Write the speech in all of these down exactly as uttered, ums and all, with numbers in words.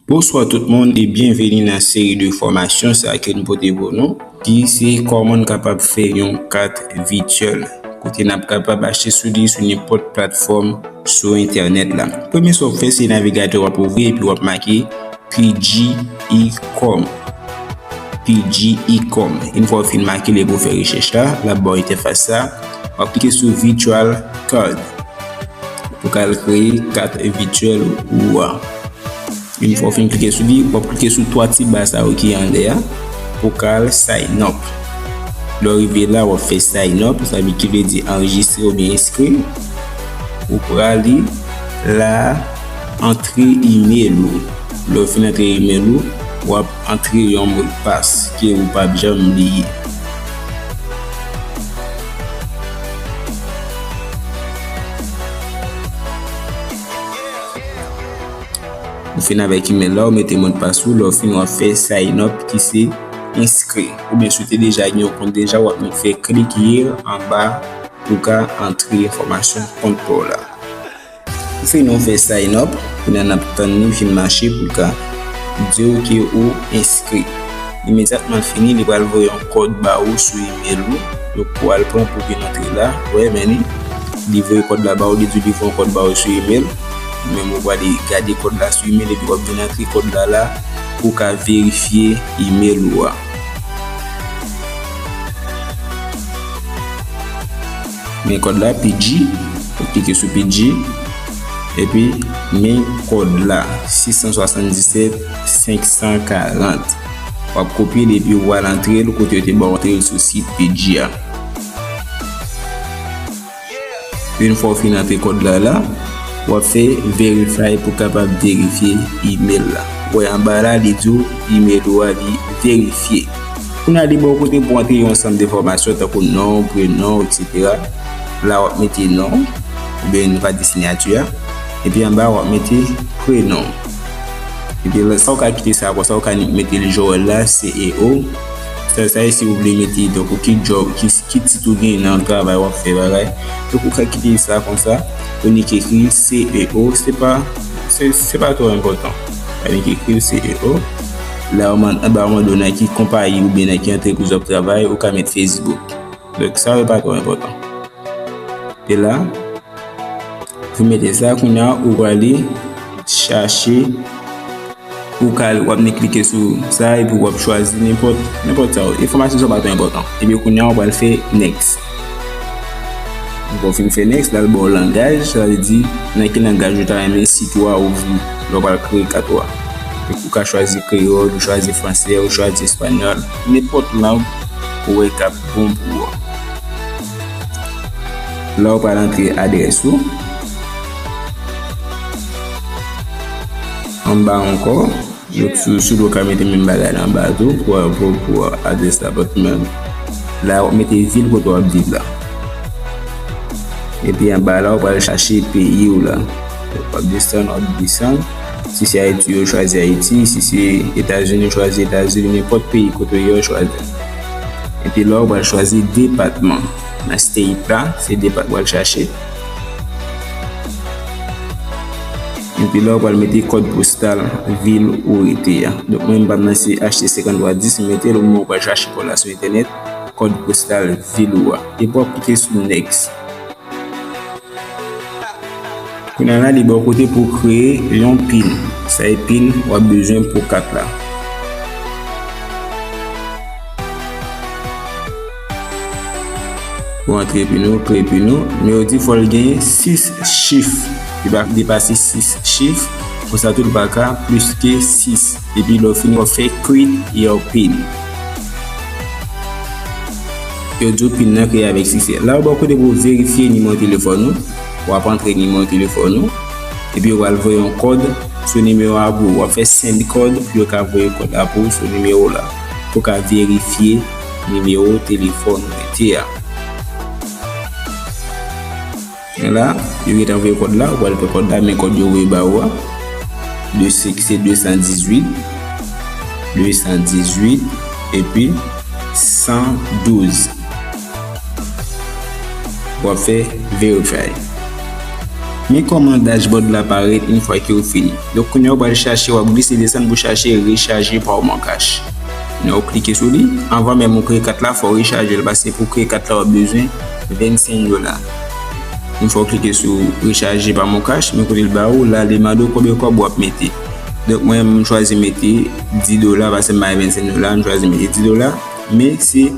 Bonswa tout moun e byenveni nan seri de fòmasyon sa ke n pote pou nou, ki se kòman n kapab fè yon kat vityèl, kote n ap kapab achte sou li sou nenpòt platfòm sou entènèt la. Premye sa w ap fè, se navigatè w ap ouvri epi w ap make P G E com. P G E com. Yon fwa w fin make l epi w fè rechèch la, l ap ba w entèfas sa. W ap klike sou Virtual Card pou w ka al kreye kat vityèl ou a. Yon fwa w fin klike sou li, w ap klike sou twa ti ba sa yo ki anlè a pou w ka al sign up. Lè w rive la, w ap fè sign up, sa vle, ki vle di anrejistre oubyen enskri. Ou prale la, antre imèl ou. Lè w fin antre imèl ou, w ap antre yon modpas ke ou p ap janm bliye. Ou fin avèk imèl la, ou mete modpas ou, lè w fin w ap fè sign up ki se enskri. Oubyen si w te deja gen yon kont deja, w ap fè klik here anba pou w ka antre enfòmasyon kont pa w la. Ou fin w fè sign up, kounye a n ap tann li fin mache pou l ka di w ke ou enskri. Imedyatman l fini, li pral voye yon kòd ba ou sou imèl ou. Donk pou w al pran pou vin antre la, ou wè, men li, li voye kòd la ba ou, li di li voye yon kòd ba ou sou imèl. Ou menm ou prale gade kòd la sou imèl epi w ap vin antre kòd la la pou w ka verifye imèl ou a. Men kòd la, P G, ou klike sou P G, epi men kòd la, sis san swasanndisèt senk san karant. W ap kopye l epi w al antre l kote yo te ba w antre l sou sit P G a. Yon fwa w fin antre kòd la la, w ap fè verify pou w kapab verifye imèl la. Ou wè anba la, li di w imèl ou a li verifye. Kounye a, li ba w kote pou w antre yon ansanm de enfòmasyon tankou non, prenon, etsetera. La, w ap mete non, oubyen nou ka di siyati a. Epi anba, w ap mete prenon. Epi la, sa w ka kite sa konsa, w ka mete l Joel la, C E O. Sa, sa e si w vle mete, donk, ou ki job, ki, ki tit ou gen nan travay w ap fè bagay. Donk, ou ka kite sa konsa, ou nik ekri C E O, se pa, se, se pa twò enpòtan. Ou nik ekri C E O. La, ou man-, anba, ou mande w nan ki konpayi oubyen nan ki antrepriz w ap travay, ou ka met Facebook. Donk, sa yo pa twò enpòtan. E la, pou mete sa, kounye a, ou prale chache, ou ka, w ap vin klike sou sa, epi w ap chwazi nenpòt, nenpòt sa. Enfòmasyon sa yo pa twò enpòtan. Epi kounye a, ou pral fè next. Lè w fin fè next, la, l ba w langaj, sa vle di, nan ki langaj ou ta renmen sit ou a ouvri, lè w pral kreye kat ou a. Ou ka chwazi kreyòl, ou chwazi fransè, ou chwazi espanyòl, nenpòt lang ou wè k ap bon pou ou. La, ou pral antre adrès ou. Anba ankò, donk, si, si w ka mete menm bagay la anba tou pou, pou, pou adrès la, but menm la, w ap mete vil kote w ap viv la. Epi anba la, ou pral chache peyi w la. W ap desann, w ap desann. Si se Ayiti, ou chwazi Ayiti. Si se Etazini, ou chwazi Etazini. Nenpòt peyi kote w ye, ou chwazi. Epi la, ou pral chwazi depatman. Nan state la, se depatman w pral chache. Epi la, ou pral mete kòd postal vil ou rete a. Donk, mwen, m pa nan se H T senkanntwa dis, m mete l, ou menm ou pral chache kòd la sou entènèt, kòd postal vil ou a. Epi w ap klike sou next. Kounye a la, li ba w kote pou w kreye yon pin. Sa e pin w ap bezwen pou kat la. Ou antre pin ou, kreye pin ou, men yo di fò l gen sis chif. Li pa depase sis chif, konsa tou li pa ka plis ke sis. Epi lè w fini, w ap fè create your pin. Yo di w pin nan kreye avèk siksè. La, ou bò kote pou w verifye nimewo telefòn ou. W ap antre nimewo telefòn ou. Epi yo pral voye yon kòd sou nimewo a pou ou. W ap fè send kòd pou yo ka voye kòd la pou ou sou nimewo la. Pou w ka verifye nimewo telefòn ou mete a. La, yo gentan voye kòd la, ou pral pran kòd la, men kòd yo voye ba ou a. De, se, se de san dizuit, de san dizuit, epi san douz. W ap fè verify. Men kòman dashboard la parèt yon fwa ke ou fini. Donk, kounye a ou pral chache, w ap glise desann pou chache rechaje pa Moncash. Lè ou klike sou li, anvan menm ou kreye kat la, fò w rechaje l, paske pou kreye kat la, w ap bezwen vennsenk dola. Yon fwa w klike sou rechaje pa Moncash, men kote l ba ou, la, li mande w konbyen kòb w ap mete. Donk, mwen, m chwazi mete dis dola, paske m pa gen vennsenk dola, m chwazi mete dis dola. Men se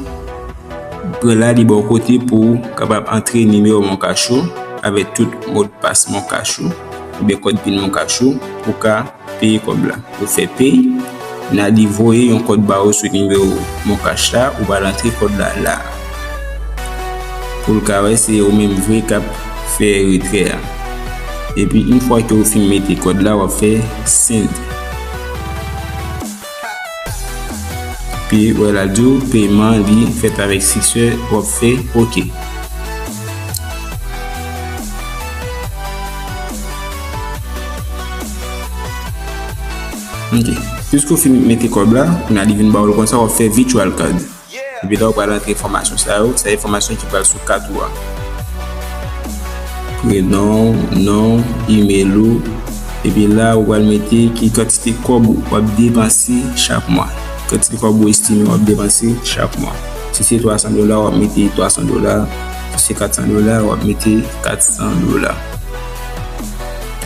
Pou la, li ba w kote pou w kapab antre nimewo Moncash ou avèk tout modpas Moncash ou oubyen kòd pin Moncash ou pou w ka peye kòb la. Ou fè pay, la li voye yon kòd ba ou sou nimewo Moncash la, ou pral antre kòd la la. Pou l ka wè se ou menm vre k ap fè retrè a. Epi, yon fwa ke ou fin mete kòd la, w ap fè send. Epi, wè la di w, peman li fèt avèk siksè, w ap fè oke. Oke. Piske w fin mete kòb la, kounye a li vin ba w l konsa, w ap fè virtual card. Epi la, w pral antre enfòmasyon sa yo, se enfòmasyon ki pral sou kat ou a. Prenon, non, imèl ou. Epi la, ou pral mete ki kantite kòb w ap depanse chak mwa. Kantite kòb ou estime w ap depanse chak mwa. Si se twa san dola, w ap mete twa san dola. Si se kat san dola, w ap mete kat san dola.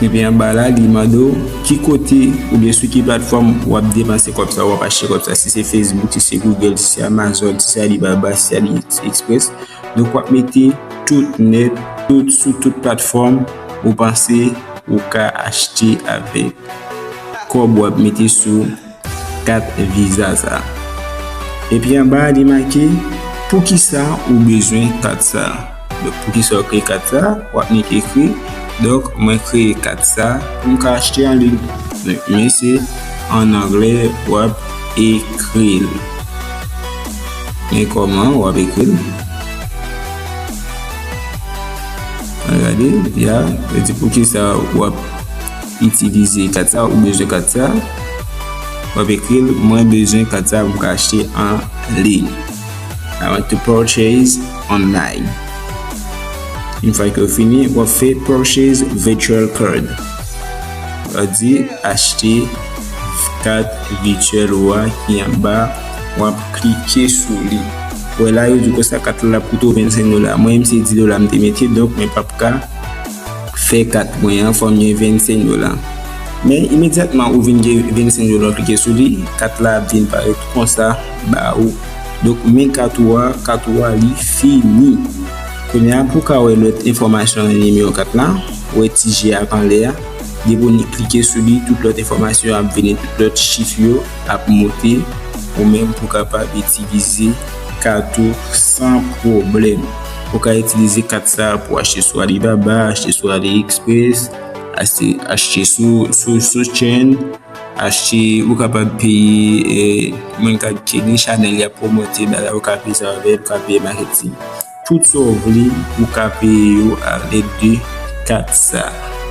Epi anba la, li mande w ki kote oubyen sou ki platfòm w ap depanse kòb sa, w ap achte kòb sa. Si se Facebook, si se Google, si se Amazon, si se Alibaba, si se AliExpress. Donk, w ap mete tout nèt, tout, sou tout platfòm ou panse ou ka achte avèk kòb w ap mete sou kat Visa sa. Epi anba a, li make, poukisa ou bezwen kat sa? Donk, poukisa w kreye kat sa? W ap nik ekri. Donk, mwen kreye kat sa pou m ka achte an liy. Donk, men se an anglè, w ap ekri l. Men kòman w ap ekri l? Gade, ya, yo di poukisa w ap itilize kat sa, ou bezwen kat sa. W ap ekri l, mwen bezwen kat sa pou m ka achte an liy. I want to purchase online. Yon fwa ke w fini, w ap fè purchase virtual card. W ap di achte kat vityèl ou a ki anba, w ap klike sou li. Ou wè la, yo di konsa kat la ap koute w vennsenk dola. Mwen menm se dis dola m te mete, donk mwen p ap ka fè kat mwen an, fò m gen vennsenk dola. Men imedyatman ou vin gen vennsenk dola, w klike sou li, kat la ap vin parèt konsa ba ou. Donk, men kat ou a, kat ou a li fini. Kounye a, pou w ka wè lòt enfòmasyon nan nimewo kat la, ou wè ti je a k anlè a, depi w klike sou li, tout lòt enfòmasyon ap vini, tout lòt chif yo ap monte, ou menm pou w kapab itilize kat ou san pwoblèm. Ou ka itilize kat sa pou achte sou Alibaba, achte sou AliExpress, achte, achte sou, sou, sou Shein, achte, ou kapab peye, eh, moun k ap, ki gen chanèl y ap pwomote bagay, ou ka peye sa avè l, ou ka peye marketing. Tout sa w vle, ou ka peye yo alèd de kat sa.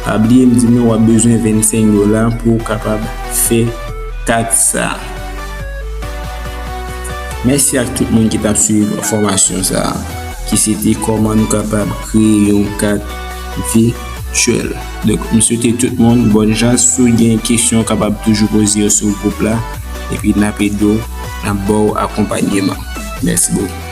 Pa bliye m di nou w ap bezwen vennsenk dola pou w kapab fè kat sa. Mèsi ak tout moun ki t ap swiv fòmasyon sa a, ki se te kòman nou kapab kreye yon kat vityèl. Donk, m swete tout moun bòn chans. Si w gen kesyon, w kapab toujou poze yo sou gwoup la, epi n ap ede w, n ap ba w akonpanyeman. Mèsi bokou.